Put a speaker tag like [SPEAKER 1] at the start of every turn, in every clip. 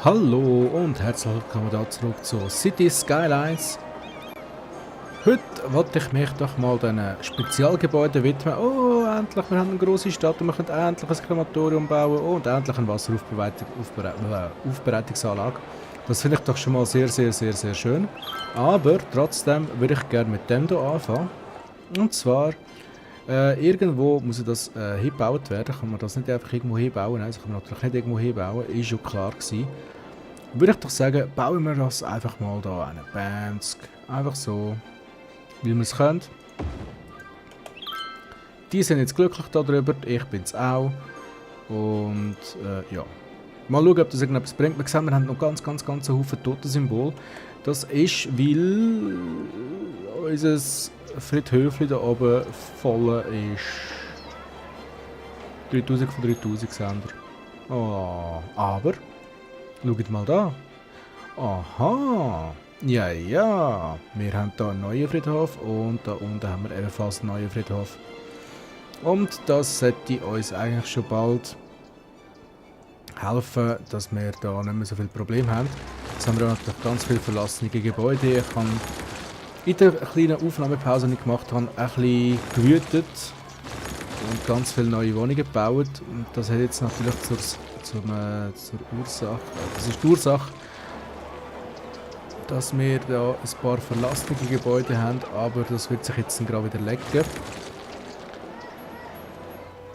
[SPEAKER 1] Hallo und herzlich willkommen da zurück zu City Skylines. Heute wollte ich mich doch mal diesen Spezialgebäuden widmen. Oh, endlich, wir haben eine grosse Stadt und wir können endlich ein Krematorium bauen und endlich eine Wasseraufbereitungsanlage. Das finde ich doch schon mal sehr schön. Aber trotzdem würde ich gerne mit dem hier anfangen. Und zwar, irgendwo muss das hingebaut werden. Kann man das nicht einfach irgendwo hinbauen? Nein, das kann man natürlich nicht irgendwo hinbauen. Ist schon klar gewesen. Würde ich doch sagen, bauen wir das einfach mal da an. Bansk. Einfach so, wie wir es können. Die sind jetzt glücklich darüber, ich bin es auch. Und ja. Mal schauen, ob das irgendetwas bringt. Wir sehen, wir haben noch ganz einen Haufen Totensymbol. Das ist, weil unser Friedhöfli da oben voll ist. 3000 von 3000 Sender. Oh, aber schaut mal da. Aha. Ja. Wir haben hier einen neuen Friedhof und da unten haben wir ebenfalls einen neuen Friedhof. Und das sollte uns eigentlich schon bald helfen, dass wir da nicht mehr so viele Probleme haben. Jetzt haben wir auch natürlich ganz viele verlassene Gebäude. Ich habe in der kleinen Aufnahmepause, die ich gemacht habe, ein bisschen gewütet und ganz viele neue Wohnungen gebaut. Und das hat jetzt natürlich zur Ursache, das ist die Ursache, dass wir da ein paar verlassene Gebäude haben, aber das wird sich jetzt gerade wieder legen.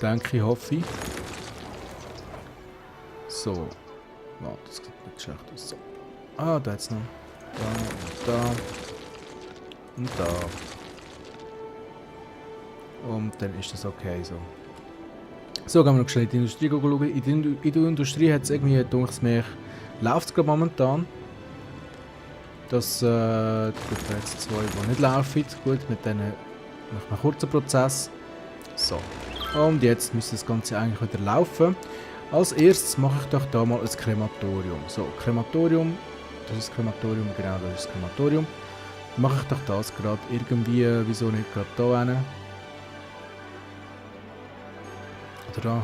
[SPEAKER 1] Denke ich, hoffe ich. So. Wow, das sieht nicht schlecht aus. So. Ah, da jetzt noch. Da und da. Und dann ist das okay so. So, gehen wir noch schnell in die Industrie schauen. In der Industrie hat es irgendwie, denke ich mir, läuft es gerade momentan. Das, gut, da jetzt zwei, die nicht laufen. Gut, mit denen nach einem kurzen Prozess. So. Und jetzt müsste das Ganze eigentlich wieder laufen. Als erstes mache ich doch da mal ein Krematorium. So, Krematorium. Das ist das Krematorium, genau, das ist das Krematorium. Mache ich doch das gerade irgendwie, wieso nicht gerade da hin? Oder da?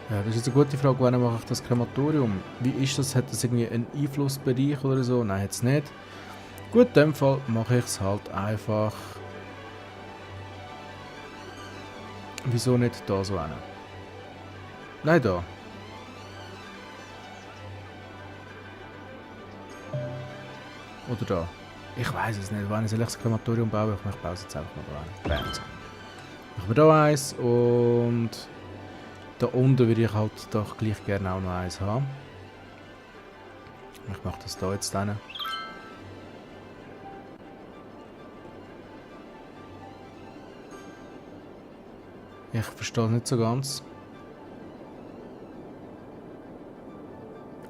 [SPEAKER 1] Ja, das ist jetzt eine gute Frage, wann mache ich das Krematorium? Wie ist das? Hat das irgendwie einen Einflussbereich oder so? Nein, hat es nicht. Gut, in dem Fall mache ich es halt einfach. Wieso nicht da so hin? Nein, da. Oder da. Ich weiß es nicht. Wann soll ich das Krematorium bauen? Ich baue es jetzt einfach mal da hin. Bam. Machen wir da eins und da unten würde ich halt doch gleich gerne auch noch eins haben. Ich mache das da jetzt hin. Ich verstehe es nicht so ganz.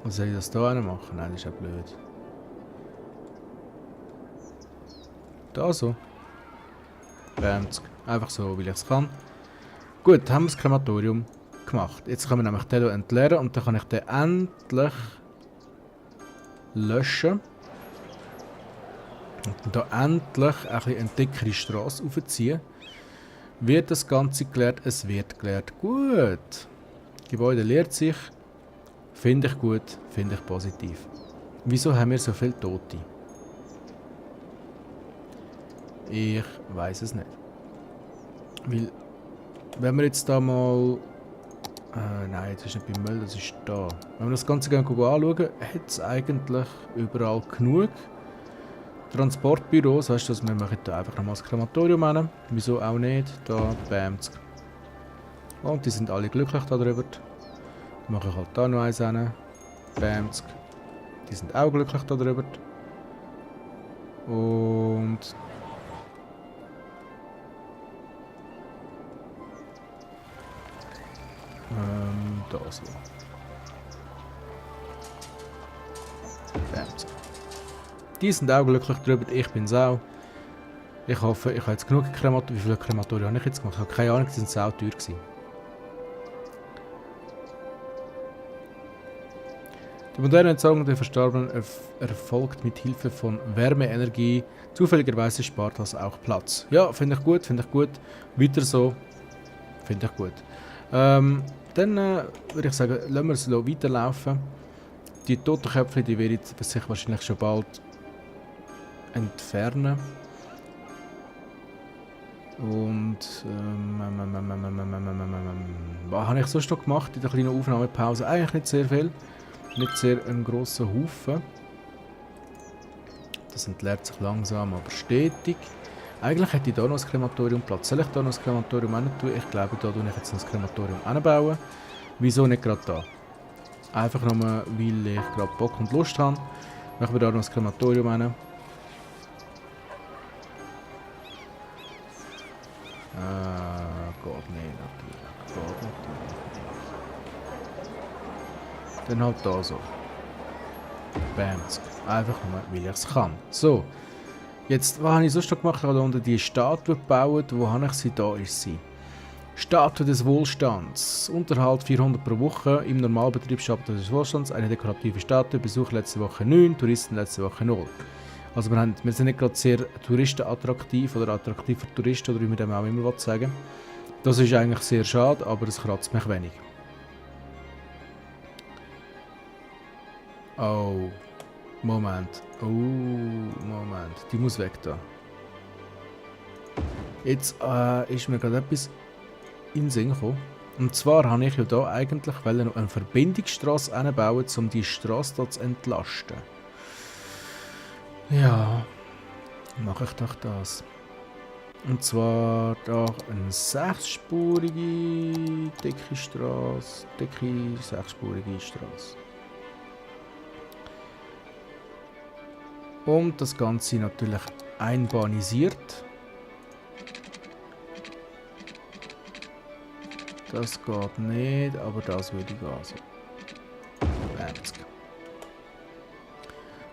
[SPEAKER 1] Soll ich das da machen? Nein, das ist ja blöd. Da so. Bam. Einfach so, weil ich es kann. Gut, haben wir das Krematorium gemacht. Jetzt können wir nämlich den hier entleeren und dann kann ich den endlich löschen. Und da endlich eine dickere Straße aufziehen. Wird das Ganze geleert? Es wird geleert. Gut. Das Gebäude leert sich. Finde ich gut, finde ich positiv. Wieso haben wir so viele Tote? Ich weiß es nicht. Weil, wenn wir jetzt da mal... nein, das ist nicht beim Müll, das ist da. Wenn wir das Ganze anschauen, hat es eigentlich überall genug Transportbüros. Weißt du, wir machen da einfach nochmal das Krematorium hin. Wieso auch nicht? Da, bam. Und die sind alle glücklich darüber. Dann mache ich halt da noch eins hin. Bam. Die sind auch glücklich darüber. Und... da so. Bam. Die sind auch glücklich darüber, ich bin es auch. Ich hoffe, ich habe jetzt genug Krematorien. Wie viele Krematorien habe ich jetzt gemacht? Ich habe keine Ahnung, die sind sau teuer gewesen. Die moderne Entsorgung der Verstorbenen erfolgt mit Hilfe von Wärmeenergie. Zufälligerweise spart das auch Platz. Ja, finde ich gut, finde ich gut. Weiter so. Finde ich gut. dann würde ich sagen, lassen wir es weiterlaufen. Die toten Köpfe, die werde ich sich wahrscheinlich schon bald entfernen. Und was habe ich sonst noch gemacht in der kleinen Aufnahmepause? Eigentlich nicht sehr viel. Nicht sehr einen grossen Haufen. Das entleert sich langsam, aber stetig. Eigentlich hätte ich hier noch ein Krematorium Platz. Soll ich hier noch ein Krematorium hin tun? Ich glaube, da tue ich jetzt ein Krematorium hinbauen. Wieso nicht gerade da? Einfach nur, weil ich gerade Bock und Lust habe. Machen wir da noch ein Krematorium hin. Geht nicht, natürlich. Geht natürlich. Dann halt da so. Bams. Einfach nur, weil ich es kann. So. Jetzt, was habe ich sonst noch gemacht? Ich habe unter die Statue gebaut. Wo habe ich sie? Da ist sie. Statue des Wohlstands. Unterhalt 400 pro Woche. Im Normalbetrieb Statue des Wohlstands. Eine dekorative Statue. Besuch letzte Woche 9. Touristen letzte Woche 0. Also wir sind nicht gerade sehr touristenattraktiv oder attraktiv für Touristen, oder wie man dem auch immer sagen. Das ist eigentlich sehr schade, aber es kratzt mich wenig. Oh. Moment. Oh, Moment. Die muss weg da. Jetzt ist mir gerade etwas in den Sinn gekommen. Und zwar habe ich ja da eigentlich noch eine Verbindungsstrasse einbauen, um die Straße hier zu entlasten. Ja, mache ich doch das. Und zwar da eine 6-spurige dicke Straße. Dicke 6-spurige Straße. Und das Ganze natürlich einbahnisiert. Das geht nicht, aber das würde gehen. So.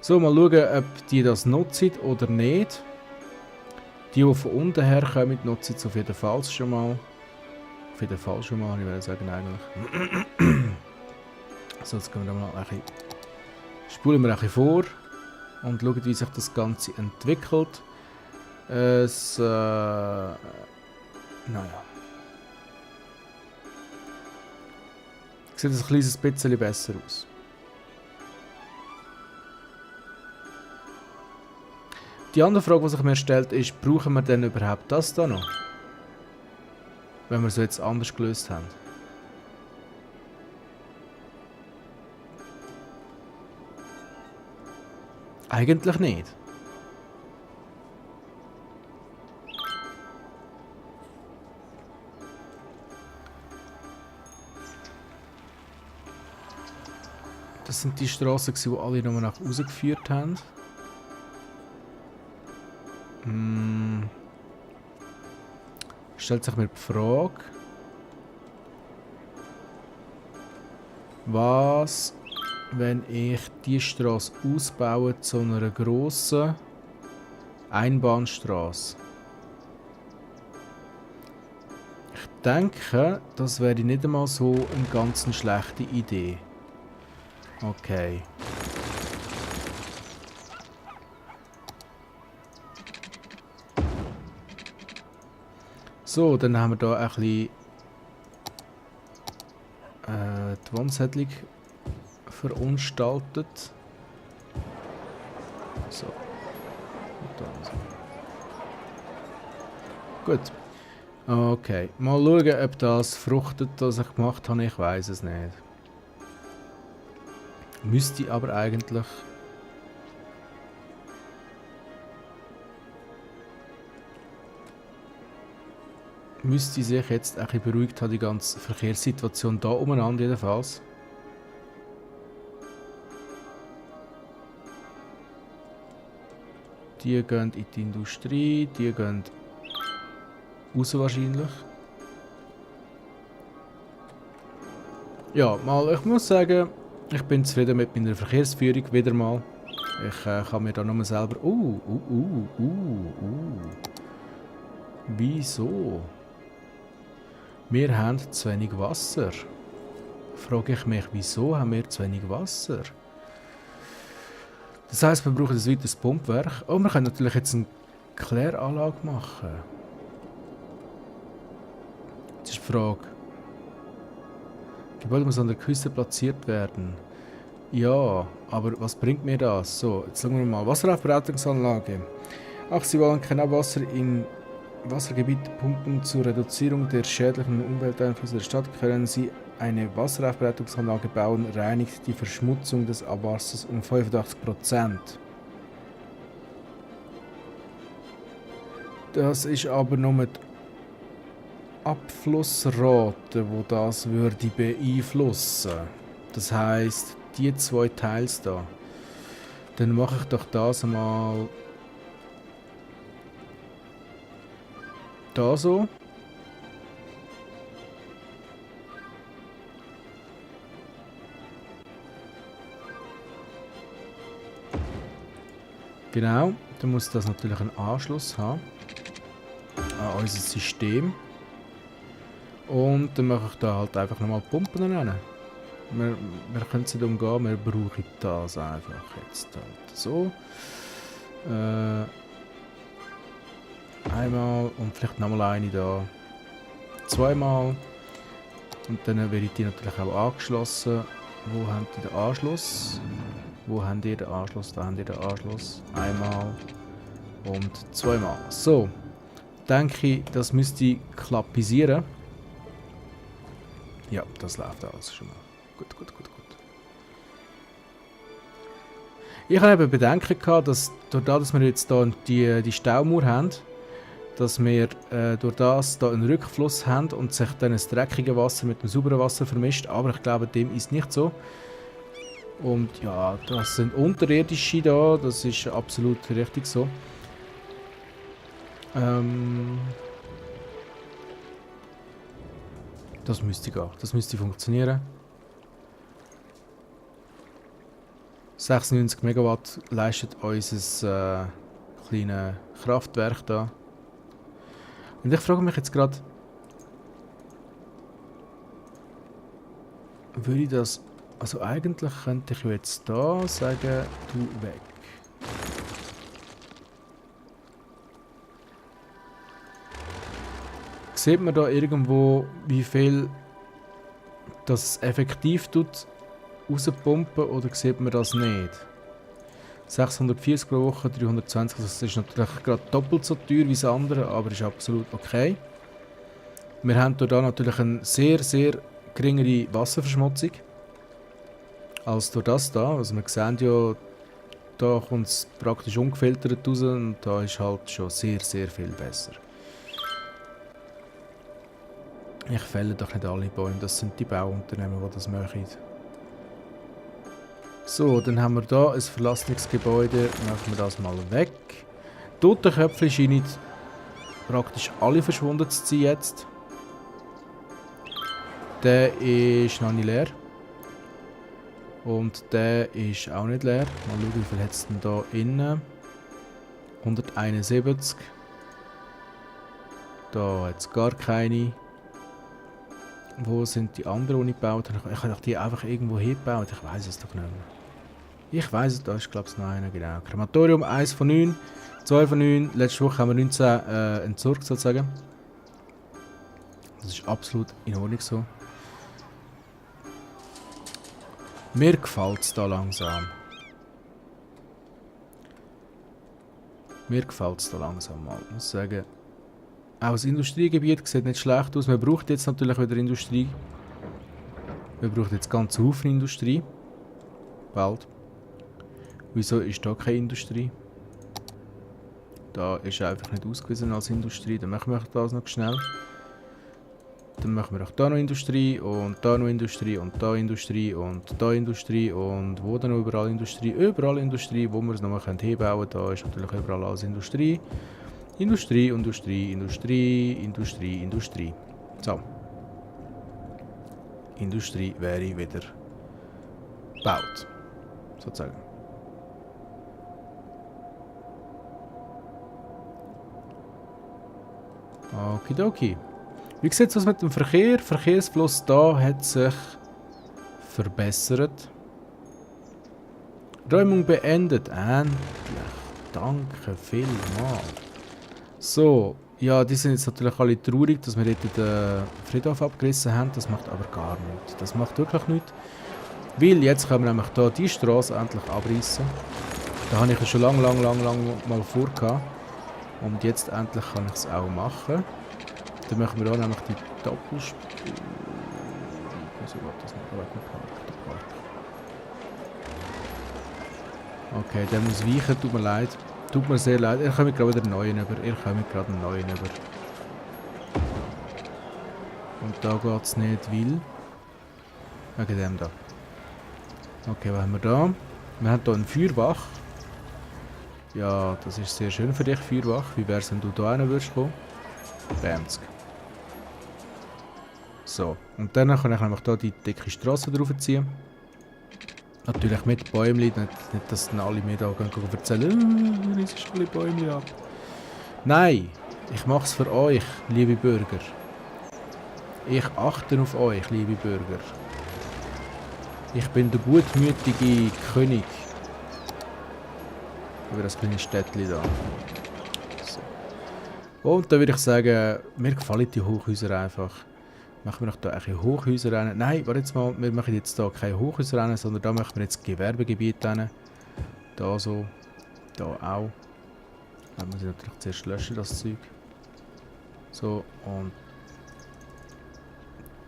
[SPEAKER 1] So, mal schauen, ob die das nutzen oder nicht. Die von unten her kommen, nutzen es auf jeden Fall schon mal. Auf jeden Fall schon mal, ich würde sagen eigentlich. So, jetzt gehen wir mal ein bisschen, spulen wir ein bisschen vor und schauen, wie sich das Ganze entwickelt. Naja. Sieht ein kleines bisschen besser aus. Die andere Frage, die sich mir stellt, ist, brauchen wir denn überhaupt das da noch? Wenn wir es jetzt anders gelöst haben. Eigentlich nicht. Das sind die Straßen, die alle nochmal nach Hause geführt haben. Stellt sich mir die Frage, was, wenn ich die Straße ausbaue zu einer grossen Einbahnstraße? Ich denke, das wäre nicht einmal so eine ganz schlechte Idee. Okay. So, dann haben wir hier ein bisschen die Wandsiedlung verunstaltet. So. Und dann so. Gut. Okay. Mal schauen, ob das fruchtet, was ich gemacht habe. Ich weiß es nicht. Müsste aber eigentlich. Müsste sich jetzt ein bisschen beruhigt haben, die ganze Verkehrssituation da umeinander jedenfalls. Die gehen in die Industrie, die gehen raus wahrscheinlich. Ja, mal, ich muss sagen, ich bin zufrieden mit meiner Verkehrsführung, wieder mal. Ich kann mir da nur selber... Wieso? Wir haben zu wenig Wasser. Frage ich mich, wieso haben wir zu wenig Wasser? Das heisst, wir brauchen ein weiteres Pumpwerk. Oh, wir können natürlich jetzt eine Kläranlage machen. Jetzt ist die Frage. Gebäude muss an der Küste platziert werden. Ja, aber was bringt mir das? So, jetzt schauen wir mal. Wasseraufbereitungsanlage. Ach, Sie wollen kein Abwasser in Wassergebiete pumpen. Zur Reduzierung der schädlichen Umwelteinflüsse der Stadt können Sie eine Wasseraufbereitungsanlage bauen, reinigt die Verschmutzung des Abwassers um 85%. Das ist aber noch mit Abflussrate, wo das würde beeinflussen. Das heisst, die zwei Teils da. Dann mache ich doch das mal da so. Genau, dann muss das natürlich einen Anschluss haben an unser System. Und dann mache ich da halt einfach nochmal Pumpen rein. Wir können es nicht umgehen, wir brauchen das einfach jetzt halt so. Einmal und vielleicht nochmal eine da. Zweimal. Und dann werde ich die natürlich auch angeschlossen. Wo habt ihr den Anschluss? Wo habt ihr den Anschluss? Da habt ihr den Anschluss. Einmal und zweimal. So. Denke ich, das müsste klappisieren. Ja, das läuft alles schon mal. Gut, gut, gut, gut. Ich habe eben Bedenken gehabt, dass durch das, dass wir jetzt hier die Staumauer haben, dass wir durch das hier einen Rückfluss haben und sich dann das dreckige Wasser mit dem sauberen Wasser vermischt. Aber ich glaube, dem ist nicht so. Und ja, das sind Unterirdische da, das ist absolut richtig so. Das müsste gehen, das müsste funktionieren. 96 Megawatt leistet unser kleines Kraftwerk da. Und ich frage mich jetzt gerade, würde ich das, also eigentlich könnte ich jetzt da sagen, du weg. Sieht man da irgendwo, wie viel das effektiv tut rauspumpen, oder sieht man das nicht? 640 pro Woche, 320, das ist natürlich gerade doppelt so teuer wie das andere, aber ist absolut okay. Wir haben hier natürlich eine sehr, sehr geringere Wasserverschmutzung als durch das da. Also wir sehen ja, da kommt es praktisch ungefiltert raus und da ist halt schon sehr, sehr viel besser. Ich fälle doch nicht alle Bäume, das sind die Bauunternehmen, die das machen. So, dann haben wir hier ein verlassenes Gebäude, machen wir das mal weg. Totenköpfe scheinen praktisch alle verschwunden zu sein jetzt. Der ist noch nicht leer. Und der ist auch nicht leer. Mal schauen, wie viel hat es denn da innen. 171. Da hat es gar keine. Wo sind die anderen, die ich gebaut habe? Ich habe die einfach irgendwo hingebaut. Ich weiß es doch nicht mehr. Ich weiß es, da ist glaube ich noch einer, genau. Krematorium 1 von 9, 2 von 9. Letzte Woche haben wir 19 entsorgt sozusagen. Das ist absolut in Ordnung so. Mir gefällt es da langsam. Mir gefällt es da langsam mal. Ich muss sagen, auch das Industriegebiet sieht nicht schlecht aus. Man braucht jetzt natürlich wieder Industrie. Man braucht jetzt ganz Haufen Industrie. Bald. Wieso ist da keine Industrie? Da ist einfach nicht ausgewiesen als Industrie. Dann machen wir das noch schnell. Dann machen wir auch da noch Industrie und da noch Industrie und da Industrie und da Industrie und wo dann noch überall Industrie? Überall Industrie, wo wir es nochmal hinbauen können. Da ist natürlich überall alles Industrie. Industrie, Industrie, Industrie, Industrie, Industrie. So. Industrie wäre wieder gebaut. Sozusagen. Okidoki. Wie sieht es aus mit dem Verkehr? Der Verkehrsfluss da hat sich verbessert. Räumung beendet. Endlich. Danke vielmals. So, Ja, die sind jetzt natürlich alle traurig, dass wir dort den Friedhof abgerissen haben. Das macht aber gar nichts. Das macht wirklich nichts. Weil jetzt können wir nämlich hier die Straße endlich abreißen. Da habe ich ja schon lang mal vorgehabt. Und jetzt endlich kann ich es auch machen. Dann machen wir hier nämlich die Doppelspur. Wieso geht das nicht? Okay, der muss weichen, tut mir leid. Tut mir sehr leid. Ihr kommt gerade wieder einen neuen über. Und da geht es nicht, weil... Wegen dem da. Okay, was haben wir da? Wir haben hier einen Feuerbach. Ja, das ist sehr schön für dich, Feuerbach. Wie wäre es, wenn du da rein würdest kommen? Bamsk. So, und dann kann ich nämlich hier die dicke Straße draufziehen. Natürlich mit Bäumen, nicht, dass dann alle mir da erzählen, es ist alle Bäume ab. Nein, ich mache es für euch, liebe Bürger. Ich achte auf euch, liebe Bürger. Ich bin der gutmütige König. Über das kleine Städtchen da. So. Und dann würde ich sagen, mir gefallen die Hochhäuser einfach. Machen wir doch hier ein Hochhäuser rein. Nein, warte jetzt mal, wir machen jetzt hier keine Hochhäuser rein, sondern da machen wir jetzt Gewerbegebiet rein. Da so, da auch. Dann muss ich natürlich zuerst löschen, das Zeug. So, und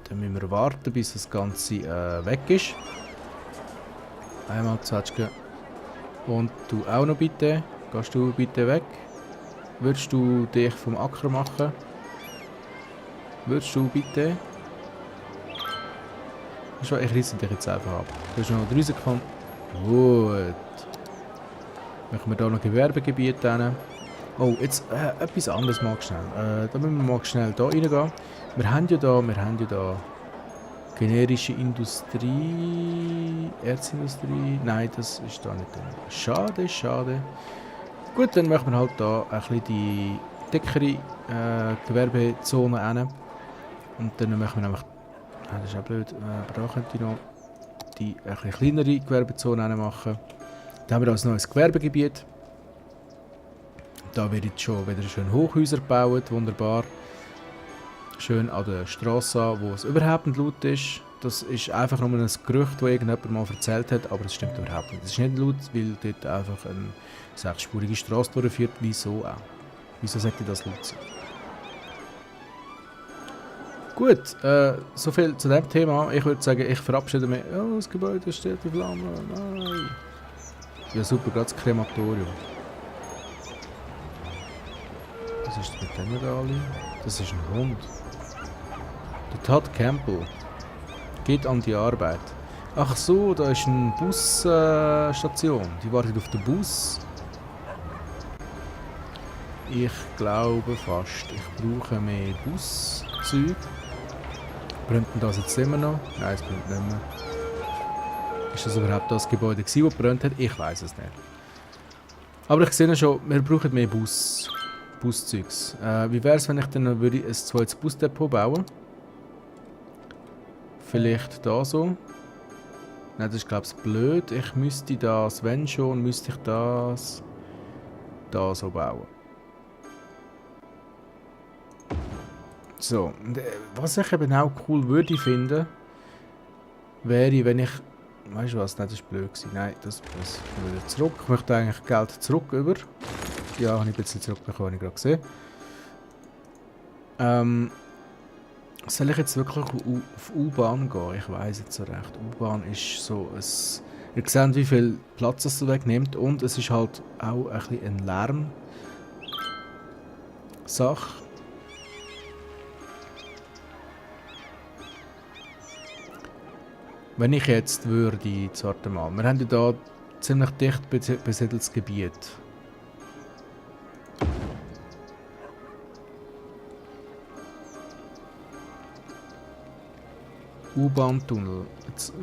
[SPEAKER 1] dann müssen wir warten, bis das Ganze weg ist. Einmal Zwetschgen. Und du auch noch bitte. Gehst du bitte weg? Würdest du dich vom Acker machen? Würdest du bitte? Ich reiße dich jetzt einfach ab. Du hast noch 3 Sekunden. Gut. Machen wir hier noch Gewerbegebiet rein. Oh, jetzt etwas anderes mal schnell. Da müssen wir mal schnell hier reingehen. Wir haben ja da generische Industrie, Erzindustrie. Nein, das ist da nicht drin. Schade, schade. Gut, dann machen wir halt da ein bisschen die dickere Gewerbezone rein. Und dann machen wir nämlich, das ist auch blöd, aber da könnte ich noch die ein bisschen kleinere Gewerbezone rein machen. Dann haben wir also ein neues Gewerbegebiet. Da wird jetzt schon wieder schön Hochhäuser gebaut, wunderbar. Schön an der Straße, wo es überhaupt nicht laut ist. Das ist einfach nur ein Gerücht, das irgendjemand mal erzählt hat, aber es stimmt überhaupt nicht. Es ist nicht laut, weil dort einfach eine 6-spurige Straße durchführt. Wieso auch? Wieso sollte das laut sein? Gut, so viel zu dem Thema. Ich würde sagen, ich verabschiede mich. Oh, das Gebäude steht in Flammen. Nein. Ja super, gerade das Krematorium. Was ist mit dem da alle? Das ist ein Hund. Der Todd Campbell geht an die Arbeit. Ach so, da ist eine Busstation. Die wartet auf den Bus. Ich glaube fast, ich brauche mehr Buszeug. Brennt denn das jetzt immer noch? Nein, es brennt nicht mehr. Ist das überhaupt das Gebäude gewesen, das gebrannt hat? Ich weiß es nicht. Aber ich sehe schon, wir brauchen mehr Buszeugs. Wie wäre es, wenn ich dann würde ein zweites Busdepot bauen? Vielleicht da so. Nein, das ist glaube ich blöd. Ich müsste das, wenn schon, müsste ich das da so bauen. So, was ich eben auch cool würde finden, wäre, wenn ich... Weißt du was? Nein, das war blöd gewesen. Nein, das wieder zurück. Ich möchte eigentlich Geld zurück über. Ja, habe ich ein bisschen zurückbekommen, habe ich gerade gesehen. Soll ich jetzt wirklich auf U-Bahn gehen? Ich weiss jetzt so recht. U-Bahn ist so ein... Ihr seht, wie viel Platz es wegnimmt und es ist halt auch ein bisschen eine Lärmsache. Wenn ich jetzt würde, warte mal, wir haben ja da ziemlich dicht besiedeltes Gebiet. U-Bahn-Tunnel.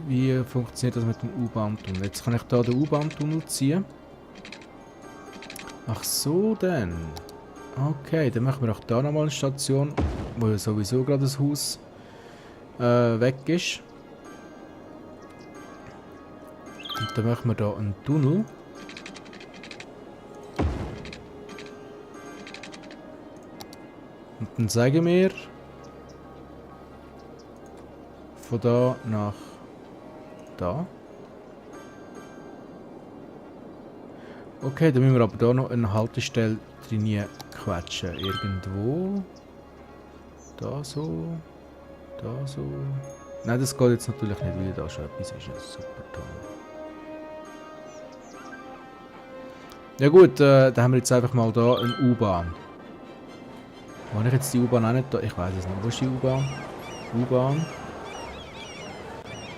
[SPEAKER 1] Wie funktioniert das mit dem U-Bahn-Tunnel? Jetzt kann ich da den U-Bahn-Tunnel ziehen. Ach so denn. Okay, dann machen wir auch da nochmal eine Station, wo ja sowieso gerade das Haus weg ist. Und dann machen wir da einen Tunnel. Dann sagen wir von da nach da. Okay, dann müssen wir aber da noch eine Haltestelle drin quetschen. Irgendwo. Da so. Da so. Nein, das geht jetzt natürlich nicht, weil da schon etwas ist. Das ist super toll. Ja gut, dann haben wir jetzt einfach mal da eine U-Bahn. Wo habe ich jetzt die U-Bahn auch nicht da? Ich weiß es nicht. Wo ist die U-Bahn? U-Bahn.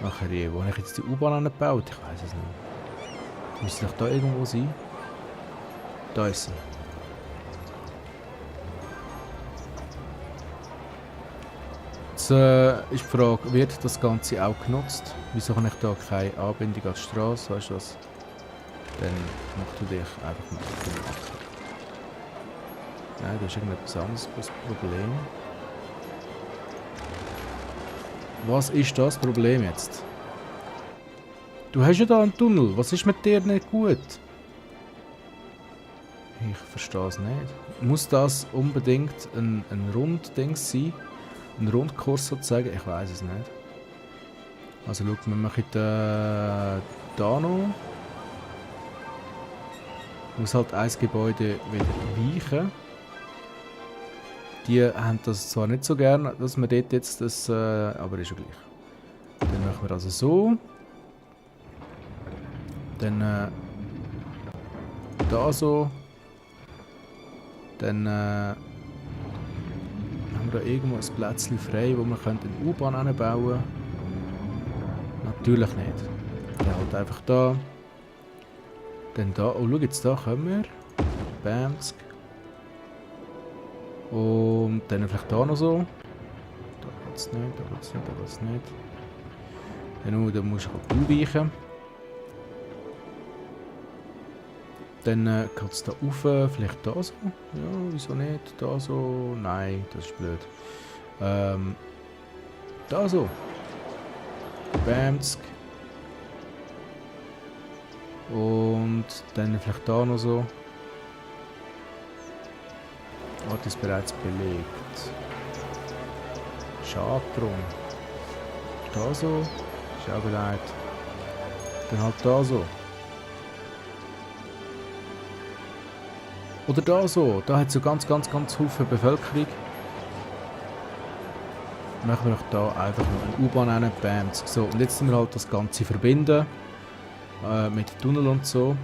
[SPEAKER 1] Ach je, wo habe ich jetzt die U-Bahn angebaut? Ich weiß es nicht. Müsste doch da irgendwo sein. Da ist sie. Jetzt ist die Frage, wird das Ganze auch genutzt? Wieso habe ich da keine Anbindung an die Straße? Weißt du was? Dann mach du dich einfach mal machen. Nein, da ist irgendetwas anderes das Problem. Was ist das Problem jetzt? Du hast ja da einen Tunnel. Was ist mit dir nicht gut? Ich verstehe es nicht. Muss das unbedingt ein Rundding sein? Ein Rundkurs sozusagen? Ich weiß es nicht. Also schau, wir machen da noch. Muss halt ein Gebäude wieder weichen. Die haben das zwar nicht so gern, dass wir dort jetzt das... aber ist ja gleich. Dann machen wir also so. Dann da so. Dann haben wir da irgendwo ein Plätzchen frei, wo wir eine U-Bahn anbauen können. Natürlich nicht. Ja, halt einfach da. Dann da. Oh, schau jetzt, da kommen wir. Bams. Und dann vielleicht da noch so. Da geht es nicht, da geht es nicht, da geht es nicht. Genau, dann musst du halt ausweichen. Dann geht es da rauf, vielleicht da so. Ja, wieso nicht? Da so. Nein, das ist blöd. Da so. Bamsk. Und dann vielleicht da noch so. Ort ist bereits belegt. Schade drum. Da so. Ist auch belegt. Dann halt da so. Oder da so. Da hat es so ganz viele Bevölkerung. Machen wir doch da einfach noch eine U-Bahn rein. Bam. So, und jetzt müssen wir halt das Ganze verbinden. Mit Tunnel und so.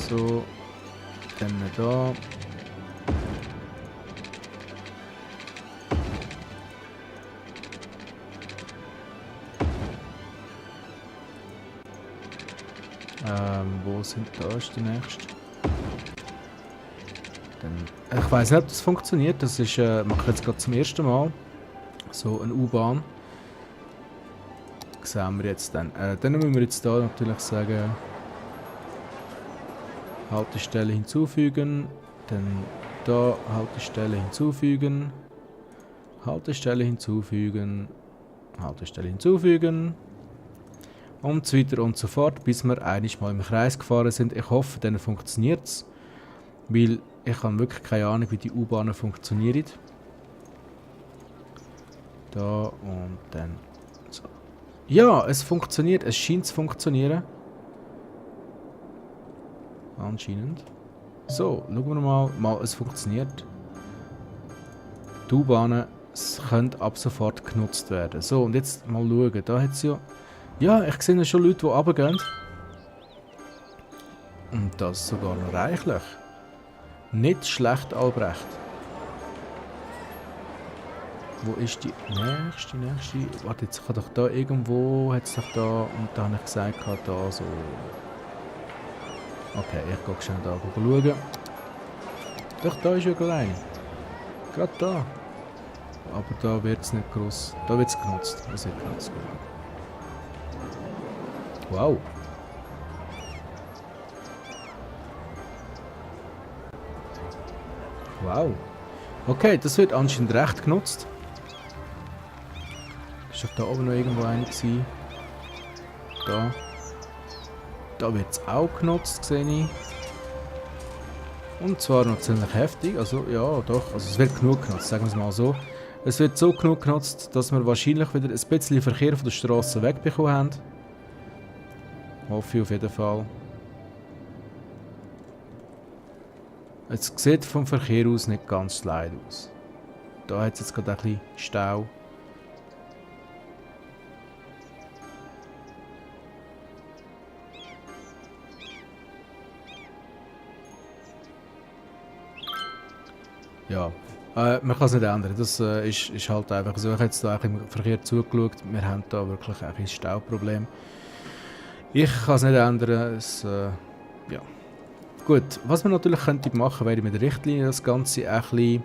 [SPEAKER 1] So, dann da. Wo sind da ist die nächste? Dann, ich weiß nicht, ob das funktioniert. Das ist, mache ich jetzt gerade zum ersten Mal. So eine U-Bahn. Das sehen wir jetzt dann. Dann müssen wir jetzt da natürlich sagen. Haltestelle hinzufügen, dann da Haltestelle hinzufügen, Haltestelle hinzufügen, Haltestelle hinzufügen und so weiter und so fort, bis wir einmal mal im Kreis gefahren sind. Ich hoffe, dann funktioniert es, weil ich habe wirklich keine Ahnung, wie die U-Bahnen funktionieren. Da und dann so. Ja, es funktioniert, es scheint zu funktionieren. Anscheinend. So, schauen wir mal, es funktioniert. Die U-Bahnen können ab sofort genutzt werden. So, und jetzt mal schauen. Da hat es ja... Ja, ich sehe schon Leute, die runtergehen. Und das sogar noch reichlich. Nicht schlecht, Albrecht. Wo ist die nächste? Warte, jetzt kann doch da irgendwo... Hat es doch da... Und da habe ich gesagt, da so... Okay, ich gehe schnell da schauen. Doch, da ist ja allein. Gerade da. Aber da wird es nicht groß. Da wird es genutzt. Das wird genutzt. Wow. Wow. Okay, das wird anscheinend recht genutzt. Ist doch da oben noch irgendwo einer gewesen. Da wird es auch genutzt, sehe ich. Und zwar noch ziemlich heftig, also ja doch, also es wird genug genutzt, sagen wir es mal so. Es wird so genug genutzt, dass wir wahrscheinlich wieder ein bisschen Verkehr von der Straße wegbekommen haben. Hoffe ich auf jeden Fall. Es sieht vom Verkehr aus nicht ganz leid aus. Da hat es jetzt gerade ein bisschen Stau. Ja, man kann es nicht ändern. Das ist halt einfach so. Ich habe jetzt da im Verkehr zugeschaut. Wir haben da wirklich ein Stauproblem. Ich kann es nicht ändern. Ja. Gut, was wir natürlich könnte machen, wäre mit der Richtlinie das Ganze ein bisschen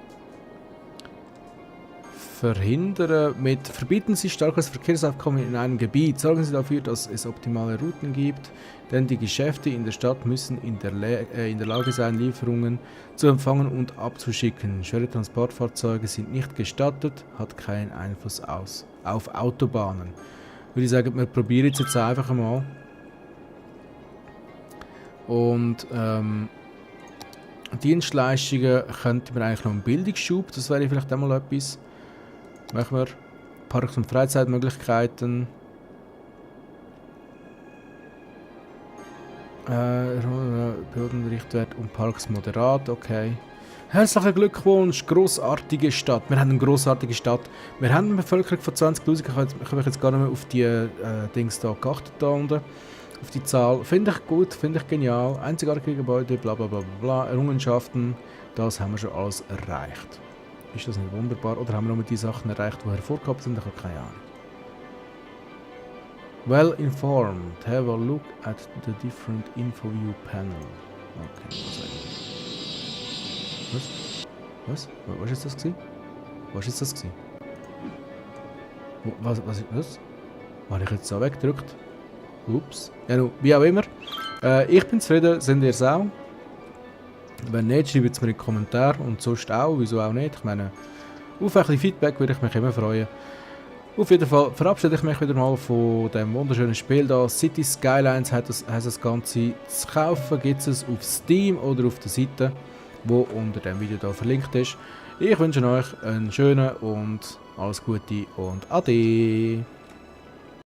[SPEAKER 1] verhindern. Verbieten Sie starkes Verkehrsaufkommen in einem Gebiet. Sorgen Sie dafür, dass es optimale Routen gibt. Denn die Geschäfte in der Stadt müssen in der Lage sein, Lieferungen zu empfangen und abzuschicken. Schwere Transportfahrzeuge sind nicht gestattet, hat keinen Einfluss auf Autobahnen. Würde ich sagen, wir probieren es jetzt einfach mal. Und Dienstleistungen könnten wir eigentlich noch einen Bildungsschub, das wäre vielleicht auch mal etwas. Machen wir Parks- und Freizeitmöglichkeiten. Bildungsrichtwert und Parks moderat, okay. Herzlichen Glückwunsch, grossartige Stadt. Wir haben eine grossartige Stadt. Wir haben eine Bevölkerung von 20'000. Ich habe jetzt gar nicht mehr auf die Dings da geachtet, da unten. Auf die Zahl. Finde ich gut, finde ich genial. Einzigartige Gebäude, bla bla bla bla. Errungenschaften, das haben wir schon alles erreicht. Ist das nicht wunderbar? Oder haben wir nur die Sachen erreicht, die hervorgehoben sind? Ich habe keine Ahnung. Well informed. Have a look at the different info view panel. Okay, was? Was ist jetzt das gewesen? Was ist das gewesen? Was ist das? Habe ich jetzt so weggedrückt? Ups. Ja, nu, wie auch immer. Ich bin zufrieden, sind ihr es auch? Wenn nicht, schreibt es mir in den Kommentaren und sonst auch, wieso auch nicht. Ich meine, auf ein bisschen Feedback würde ich mich immer freuen. Auf jeden Fall verabschiede ich mich wieder mal von dem wunderschönen Spiel da. City Skylines hat das Ganze zu kaufen. Gibt es auf Steam oder auf der Seite, wo unter dem Video da verlinkt ist. Ich wünsche euch einen schönen und alles Gute und Ade.